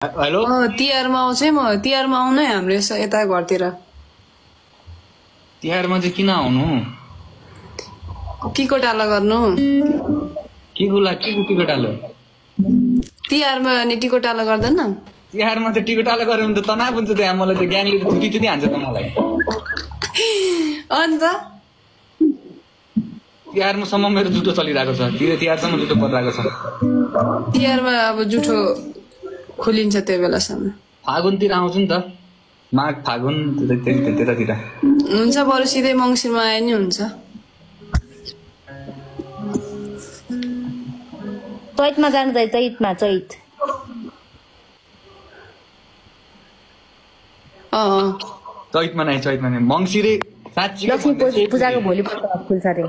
hello तिहारमा आउँछ है म तिहारमा आउनु है हाम्रो यता घरतिर तिहारमा चाहिँ किन आउनु टिको टाला गर्नु के टिको टालो तिहारमा अनि टिको टाला गर्दैन तिहारमा त टिको टालो गऱ्यो भने त तनाव हुन्छ त्यहाँ मलाई त ग्याङले त छुट्टी हान्छ त मलाई अन्त तिहारसम्म मेरो जुठो चलिरहेको छ तिहारसम्म जुठो परिरहेको छ तिहारमा अब जुठो खोलिन्छ त्यो बेलासम्म फागुनतिर आउँछु नि त माघ फागुन त्यतातिर हुन्छ बरु सिधै मङ्सिरमा आए नि हुन्छ चैतमा जानु त चैतमा चैतमा नै मङ्सिरे लक्ष्मी पूजाको भोलिपल्ट खुल्छ रे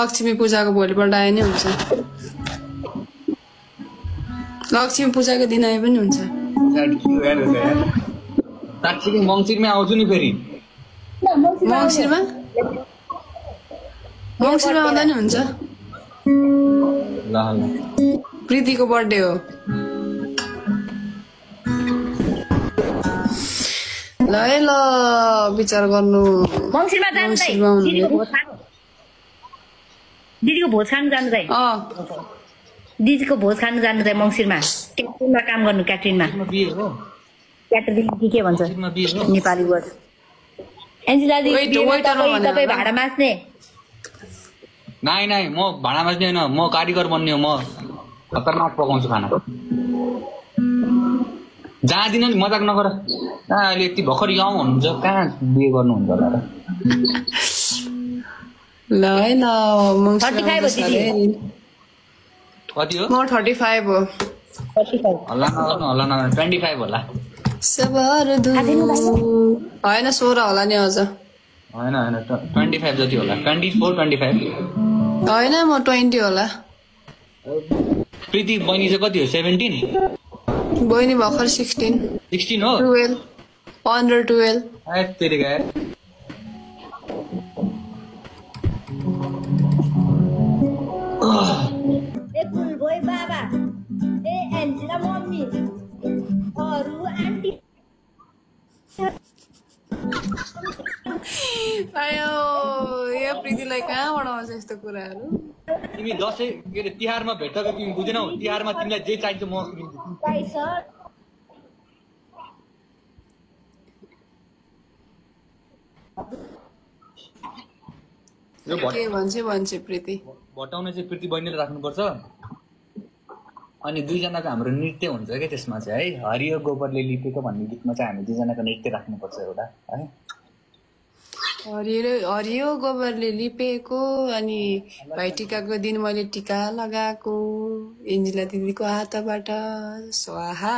लक्ष्मी पूजाको भोलिपल्ट आए नि हुन्छ लक्ष्मी पूजाको दिन आए पनि हुन्छ मङ्सिरमै आउँछु नि फेरि मङ्सिरमा आउँदा नि हुन्छ प्रीतिको बर्थडे हो ल है ल विचार गर्नु मङ्सिरमा जानु दिदीको भोज खानु जानु चाहिँ दिदीको भोज खानु जानु चाहिँ मङ्सिरमा क्याटरिङमा काम गर्नु क्याटरिङमा क्याटरिङ के भन्छ नेपाली वर्ड एन्जिला दिदी तपाईँ भाडा मास्ने नाइ म भाडा मास्ने होइन म कारिगर बन्ने हो म खतरनाक पकाउँछु खाना जहाँ दिन नि मजाक नगर अहिले यति भर्खर यङ हुनुहुन्छ कहाँ बिहे गर्नुहुन्छ होला र ल है ल कति हो म 35 हो हल्ला नगर्नु 25 होला होइन 16 होला नि अझ होइन 25 जति होला 24-25 होइन म 20 होला प्रीति बहिनी चाहिँ कति हो 17 बहिनी भर्खर 16 हो 12 under 12 तेरि गए बाबा ए एन्जिला मम्मी अरु आन्टी आयो यो प्रीतिलाई कहाँबाट आउँछ यस्तो कुराहरू तिमी दसैँ के अरे तिहारमा भेट्दा तिमी बुझेनौ तिहारमा तिमीलाई जे चाहिन्छ म के भन्छ प्रीति भटाउने चाहिँ प्रीति बहिनीले राख्नुपर्छ अनि दुईजनाको हाम्रो नृत्य हुन्छ क्या त्यसमा चाहिँ है हरियो गोबरले लिपेको भन्ने गीतमा चाहिँ हामी दुईजनाको नृत्य राख्नुपर्छ एउटा है हरियो गोबरले लिपेको अनि भाइटिकाको दिन मैले टिका लगाएको एन्जिला दिदीको हातबाट स्वाहा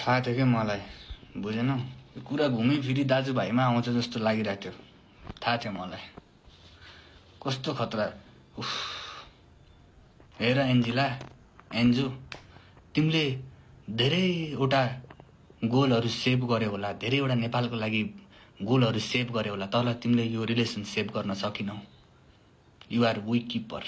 थाहा थियो क्या मलाई बुझेनौ कुरा घुमिफिरी दाजुभाइमा आउँछ जस्तो लागिरहेको थियो थाहा थियो मलाई कस्तो खतरा हेर एन्जु तिमीले धेरैवटा गोलहरू सेभ गर्यो होला धेरैवटा नेपालको लागि गोलहरू सेभ गर्यो होला तर तिमीले यो रिलेसन सेभ गर्न सकिनौ यु आर विक किपर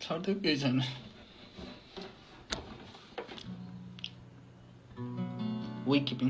छाड्दै केही छैन विक किपिङ